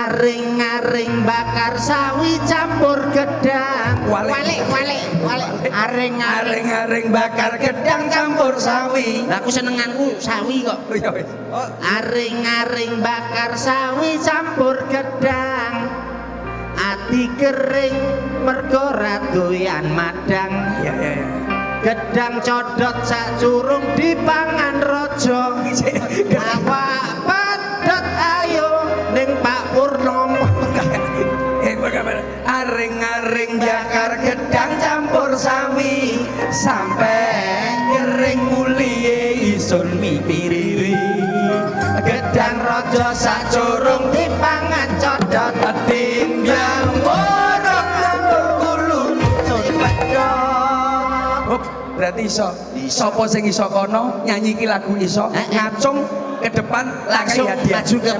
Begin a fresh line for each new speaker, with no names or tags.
Aring-aring bakar sawi campur gedang.
Walik.
Walik, walik, walik. Aring-aring.
Aring-aring bakar gedang campur sawi.
Lah, aku senenganku sawi kok.
Oh, iya wis. Oh,
Aring-aring bakar sawi campur gedang. Ati kering mergo ra doyan madang.
Iya.
Gedang codot sak curung dipangan raja. Awak pedhot ayo ning Pak Purnomo.
Eh, bagaimana? Aring-aring bakar gedang campur sawi sampai kering mulihe isun mipiriri.
Gedang raja sak curung dipangan codot.
Timbang borong campur kulu
Sun pedhot.
Hop, berarti iso. Sopo sing iso kono nyanyi ki lagu iso,
Eh, eh.
ngacung ke depan
Langsung
hadiah.
maju ke